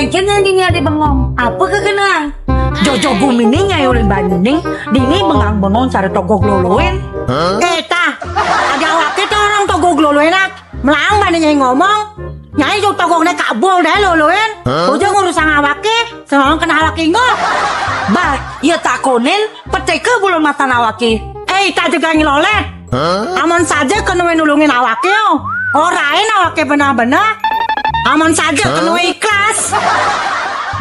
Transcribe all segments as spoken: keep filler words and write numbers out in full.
Kéné dini ada bengong. Apa kéné? Jojo guminé Nyai ulin banyuning, dini bengang-bengong cara togog loloin. Eh, tah. Ada awaké to orang togog loloin, ah. Melang bani Nyai ngomong. Nyai jo togogné kabul deh loloin. Udah ngurusang awaké, sengong kena awaké ngok. Bah, ya takonin, petéka bulun matan awaké. Eh, tah juga ngilolet. Amun saja kenué nulungin awaké, oh. Orain awaké beneh-beneh. Amun saja kenué ikhlas.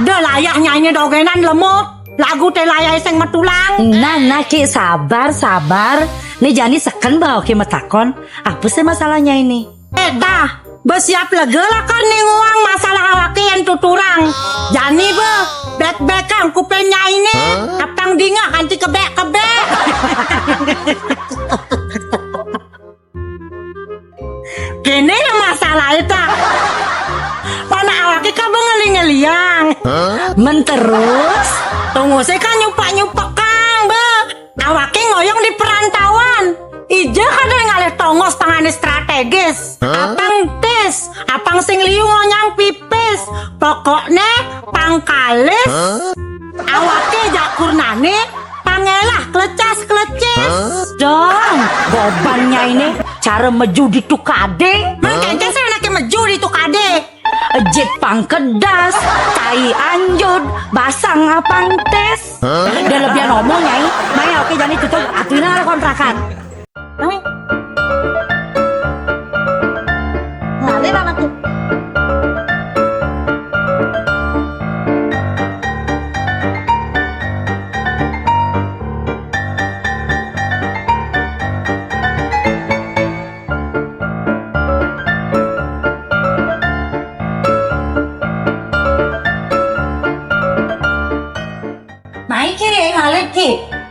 Dah layah Nyainé dogénan lemut. Lagu té layah sing metulang. Nah, nah, Ki, sabar, sabar. Né jani seken bawa Ki matakon. Apa sih masalahnya ini? Eh, tah. Besiap lega lah kan ning uang masalah awaké yén tuturang. Jani bé, bek-bekang kuping Nyainé. Apang dingeh kanti kebek-kebek. Kéné ya masalahé, tah. Pan awaké ka bé ngeli-ngeliang. Men terus? Tongosé kan nyupak-nyupakang, bé. Awaké ngoyong di perantauan. Ija kadén ngalih tongos tengahné strategis. Apang tis, apang sing liu ngonyang pipis. Pokokné pangkalis. Awaké jakurnané pangelah klecas-klecis. Dong, goban Nyainé cara meju di tukadé. Men kénkén sih anaké meju di tukadé. Ejit pangkedas, tai anjud, basang apang tis. Dah lebihan omong, Nyai. Mai, oké, jani tutup. Atuina kontrakan. Mai. Ngalih lah, Mak. Mai, Ki, ngalih, Ki.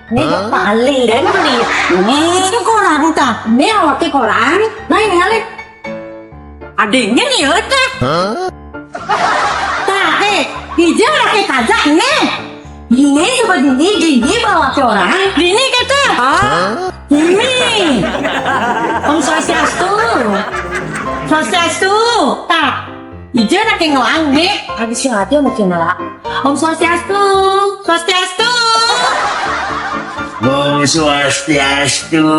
Né kok paling dan beli. Né itu korang, tah. Né awaké korang. Mai, ngalih. Adéngé né, tah. Tah, eh, ija awaké kajak né. Dini coba dini, dini bawa ke orang. Dini kata. Hah? Dini. Om Swastiastu. Swastiastu. Tah. Ija nak ngoang né. Habis yang hati sama kena. Om Swastiastu. Swastiastu. Om Swastiastu.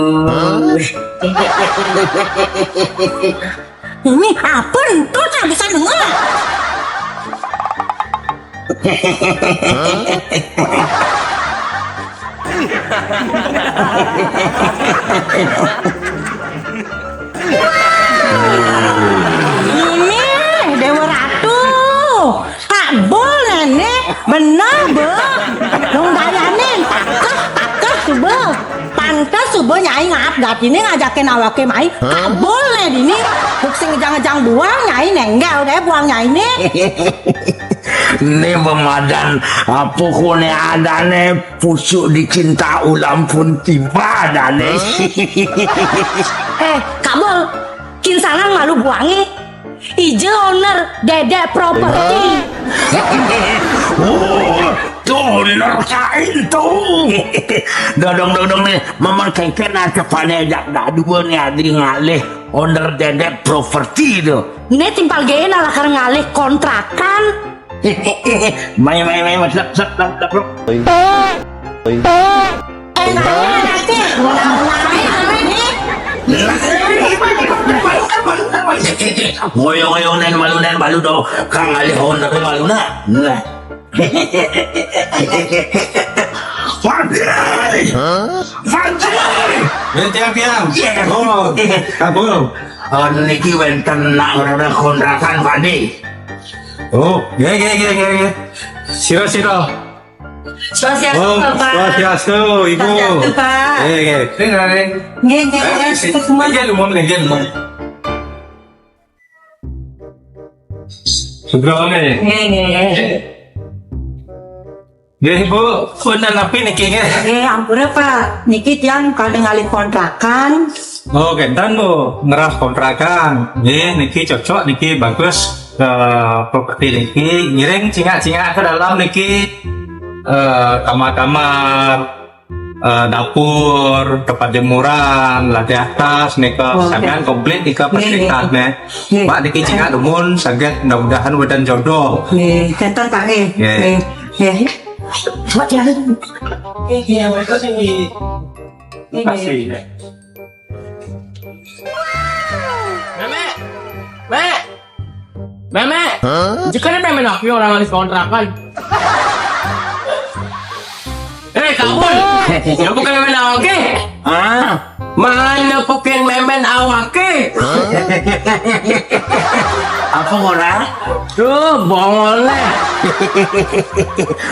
Ini apa entut tak bisa dengar? Ini Dewa Ratu. Tak boleh né, bener bé. Dong dayanin, takeh, takeh suba. Pantes suba Nyai ngaap datiné ngajakin awaké mai. Tak boleh dini. Buk sing ngejang-ngejang buang Nyai, nénggél deh buang Nyainé. Né bemadan apa koné adané pucuk dicinta ulam pun tiba adané. Eh, Kabul, kinsalang malu buangé. Ija owner Dédék Properti. Oh, owner kain tuh. Dodong, dodong né, memang kénkén aja pané jak dadua né adi ngalih owner Dédék Properti tuh. Né timpal gé lakar ngalih kontrakan. Mai, mai, mai, mai, sep, sep, sep, sep. Ngoyong-ngoyong nén malu nén malu dong, kang ngalih owner malu nah. Nah. Fadil! Fadil! Eh, tiang, tiang. Oh, Kabul. Oh, niki wénten nak ngrereh kontrakan, Fadil. Oh, nggih, nggih, nggih, nggih, nggih. Sira, sira. Swastiastu, oh, Bapak. Swastiastu, Ibu. Swastiastu, Pak. Nggih, nggih. Nggih, nggih. Nggih, nggih, nggih. Nggih, lumem, nggih, lumem. Subrone. Nggih, nggih. Nggih, Ibu. Wonten napi niki, nggih? Nggih, ampura, Pak. Niki tiang kali ngalih kontrakan. Oh, kénten, Bu. Ngerah kontrakan. Nggih, niki cocok, niki bagus. Eh, properti niki ngiring cingak-cingak ke dalam niki. Eh, kamar-kamar. Eh, dapur, tempat jemuran, lantai atas, nika. Oh, sampean komplit nika, nggih, fasilitas, nggih. Nggih. Mak niki cingak dumun, saged mudah-mudahan wénten jodoh. Nggih, janten, Pak, nggih. Nggih. Nggih. Nggih. Coba jalan. Nggih, nggih, nggih. Terima kasih. Mémé! Mé! Mémé! Hah? Jika ada mémé napi orang alis kontrakan. Eh, kabur! Ya bukan mémé awake. Ah, mana bukan mémé awake? Apa ora? Tuh, bongolnya.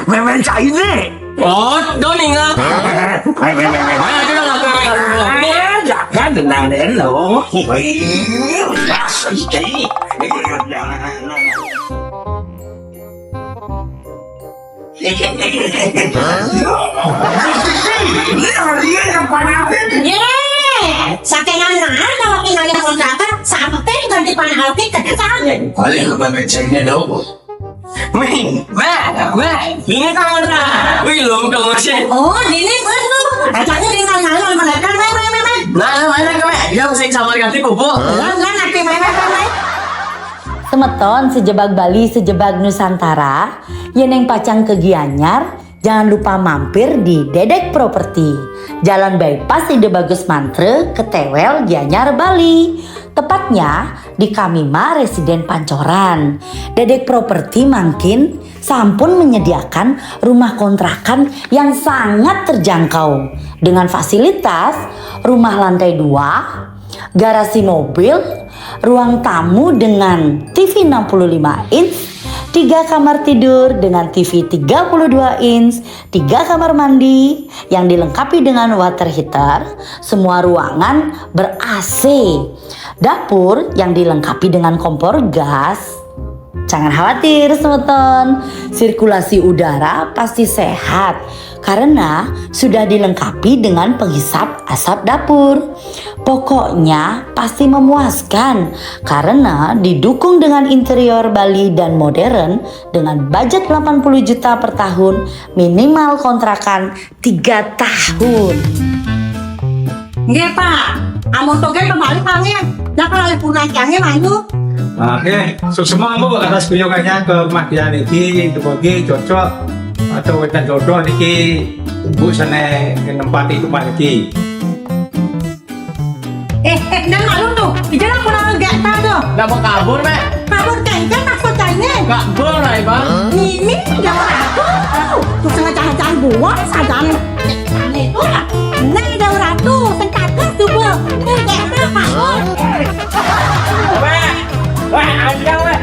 Mémé China. Oh, do ningal. Ayo, ayo, ayo, ayo. Jangan tenang deh lo. Yé, saking anak kalau tinggal di kontrakan sampai ganti panah alki kencang. Paling lu mémé China dong. Wih, wah, wah, ini kamar lah. Wih, lo kalau sih. Oh, ini baru. Acaranya di sana, mana kan, mana, mana, mana. Nah, mana kau? Dia mesti sama ganti pupuk. Enggak, enggak, nanti mana, mana, mana. Semeton sejebag Bali, sejebag Nusantara, yén pacang ke Gianyar, jangan lupa mampir di Dedek Property, Jalan Bypass Ide Bagus Mantre, Ketewel, Gianyar, Bali. Tepatnya di Kamima Residen Pancoran. Dedek Property mangkin sampun menyediakan rumah kontrakan yang sangat terjangkau dengan fasilitas rumah lantai dua, garasi mobil, ruang tamu dengan T V enam puluh lima inch, tiga kamar tidur dengan T V tiga puluh dua inch, tiga kamar mandi yang dilengkapi dengan water heater, semua ruangan ber-A C, dapur yang dilengkapi dengan kompor gas. Jangan khawatir, semeton. Sirkulasi udara pasti sehat karena sudah dilengkapi dengan penghisap asap dapur. Pokoknya pasti memuaskan karena didukung dengan interior Bali dan modern dengan budget delapan puluh juta per tahun, minimal kontrakan tiga tahun. Nggih, Pak. Amun togé kembali, Pak, nggih. Lah, kalau liburan kangen, ayo. Oke, suksma Bu atas kunjungannya ke rumah Dian niki, dumugi cocok atau wénten jodoh niki, Bu sané nempati rumah niki. Eh, eh, dan malu tuh, di jalan kurang gak tahu tuh. Nggak mau kabur, Mek? Kabur kengkeng, takut kengkeng. Nggak boleh, Bang. Ini jawab aku. Tuh, sengaja-ngaja buang saja. Itu lah. Nah, jawab aku, sing kagak coba. Ini gak apa, kabur. Mek, Mek, anjing, Mek.